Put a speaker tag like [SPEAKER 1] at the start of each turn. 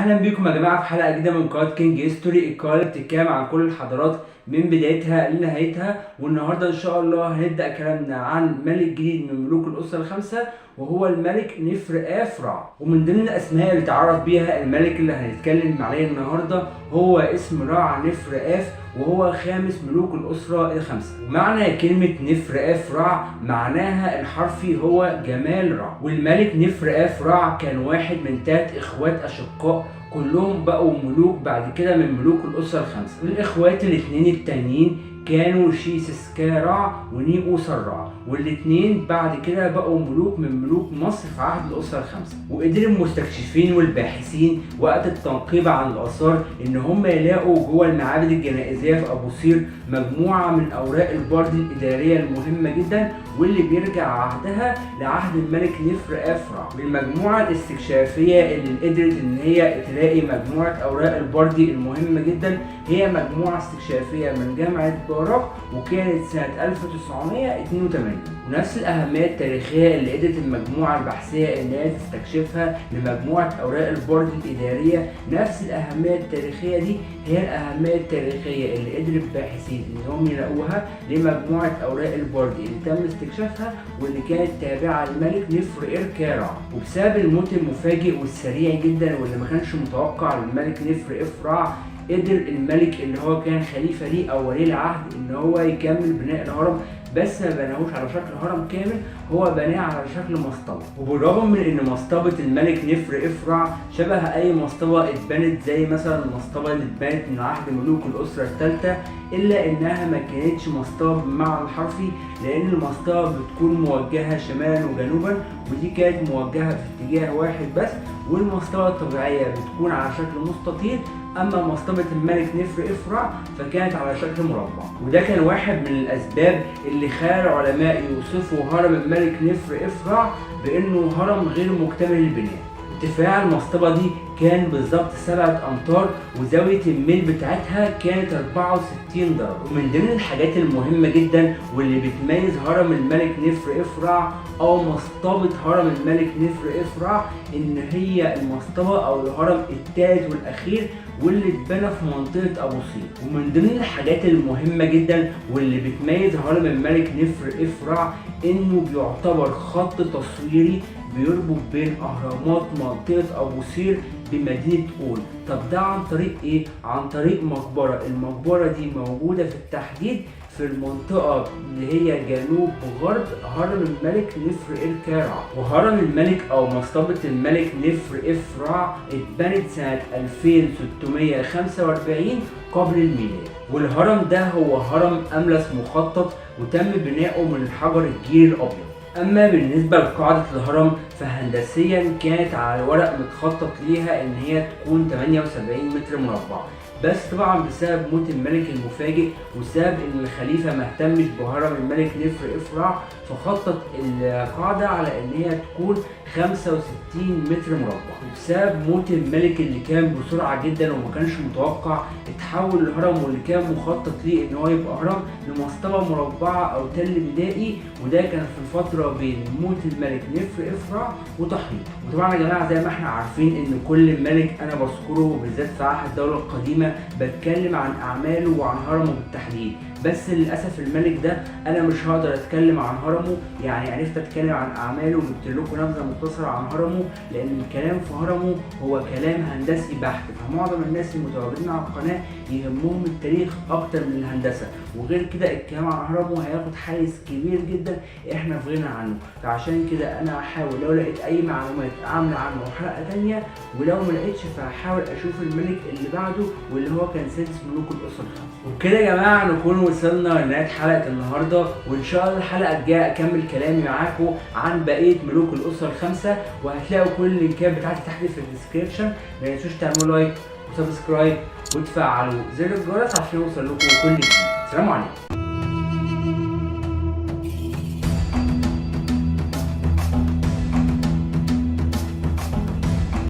[SPEAKER 1] اهلا بيكم يا جماعة في حلقة جديدة من قناة King History، القناة اللي بتتكلم عن كل الحضارات من بدايتها لنهايتها. والنهارده ان شاء الله هنبدا كلامنا عن ملك جديد من ملوك الاسرة الخمسة، وهو الملك نفر آف رع. ومن ضمن الاسماء اللي تعرف بيها الملك اللي هنتكلم عليه النهارده هو اسم رع نفر آف، وهو خامس ملوك الأسرة الخمسة. ومعنى كلمة نفر آف رع معناها الحرفي هو جمال رع. والملك نفر آف رع كان واحد من 3 إخوات أشقاء كلهم بقوا ملوك بعد كده من ملوك الأسرة الخمسة. والإخوات الاثنين التانيين كانوا شيسسكا رع ونيقو سرع، والاثنين بعد كده بقوا ملوك من ملوك مصر في عهد الأسرة الخمسة. وقدر المستكشفين والباحثين وقت التنقيب عن الآثار إن هم يلاقوا جوه المعابد الجنائزية في أبو صير مجموعة من أوراق البردي الإدارية المهمة جدا، واللي بيرجع عهدها لعهد الملك نفر آف رع. والمجموعة الاستكشافية اللي قدرت إن هي تلاقي مجموعة أوراق البردي المهمة جدا هي مجموعة استكشافية من جامعة باراك، وكانت سنة 1982. ونفس الأهمية التاريخية اللي قدرت المجموعة البحثية إن هي تستكشفها لمجموعة أوراق البردي الإدارية، نفس الأهمية التاريخية دي هي الأهمية التاريخية اللي قدر الباحثين إنهم يلاقوها لمجموعة أوراق البردي اللي تم استكشافها واللي كانت تابعة للملك نفر إركارع. وبسبب الموت المفاجئ والسريع جدا واللي ما كانش متوقع للملك نفر إفرع، قدر الملك اللي هو كان خليفة ليه أو ولي العهد إن هو يكمل بناء الهرم، بس ما بناهوش على شكل هرم كامل، هو بناه على شكل مصطبة. وبالرغم من ان مصطبة الملك نفر افرع شبه اي مصطبة اتبنت زي مثلا المصطبة اللي اتبنت من عهد ملوك الاسرة الثالثة، الا انها ما كانتش مصطبة بالمعنى الحرفي، لان المصطبة بتكون موجهة شمالا وجنوبا، ودي كانت موجهة في اتجاه واحد بس. والمصطبة الطبيعية بتكون على شكل مستطيل، اما مصطبة الملك نفر افرع فكانت على شكل مربع. وده كان واحد من الاسباب اللي خلى العلماء يوصفوا هرم الملك نفر افرع بانه هرم غير مكتمل البناء. ارتفاع المصطبة دي كان بالظبط 7 أمتار، وزاوية الميل بتاعتها كانت 64 درجة. ومن ضمن الحاجات المهمة جدا واللي بتميز هرم الملك نفر افرع أو مصطبة هرم الملك نفر افرع إن هي المصطبة أو الهرم الثالث والأخير واللي اتبنى في منطقة أبو صير. ومن ضمن الحاجات المهمة جدا واللي بتميز هرم الملك نفر افرع إنه بيعتبر خط تصويري بيربط بين أهرامات منطقة أبو صير بمدينة أول. طب ده عن طريق إيه؟ عن طريق مقبرة. المقبرة دي موجودة في التحديد في المنطقة اللي هي جنوب غرب هرم الملك نفر إركارع. وهرم الملك أو مصطبة الملك نفر إفرع اتبنت سنة 2645 قبل الميلاد. والهرم ده هو هرم أملس مخطط وتم بناؤه من الحجر الجيري الأبيض. أما بالنسبة لقاعدة الهرم فهندسيا كانت على الورق متخطط ليها إن هي تكون 78 متر مربع، بس طبعا بسبب موت الملك المفاجئ وسبب ان الخليفة ما اهتمش بهرم الملك نفر افرع، فخطط القاعدة على ان هي تكون 65 متر مربع. وبسبب موت الملك اللي كان بسرعة جدا وما كانش متوقع، اتحول الهرم واللي كان مخطط ليه ان هو يبقى هرم لمصطبة مربعة او تل بدائي، وده كان في الفترة بين موت الملك نفر افرع وتحنيطه. وطبعا يا جماعة زي ما احنا عارفين ان كل ملك انا بذكره بالذات في عهد الدولة القديمة بتكلم عن اعماله وعن هرمه بالتحديد، بس للاسف الملك ده انا مش هقدر اتكلم عن هرمه، يعني عرفت اتكلم عن اعماله وجبت لكم نبذه مختصره عن هرمه، لان الكلام في هرمه هو كلام هندسي بحت، فمعظم الناس المتواجدين على القناة يهمهم التاريخ اكتر من الهندسة، وغير كده الكلام عن هرمه هياخد حيز كبير جدا احنا في غنى عنه. فعشان كده انا هحاول لو لقيت اي معلومات اعمل عنه حلقة تانية، ولو ما لقيتش فهحاول اشوف الملك اللي بعده واللي هو كان سادس ملوك الاسرة الخمسة. وبكده يا جماعة نكون وصلنا لنهاية حلقة النهارده، وان شاء الله الحلقة الجاية اكمل كلامي معاكم عن بقية ملوك الاسرة الخمسة، وهتلاقوا كل اللينكات بتاعتي تحت في ال description. ما تنسوش تعملوا like و subscribe وتفعلوا زر الجرس عشان يوصل لكم كل جديد. سلام عليكم.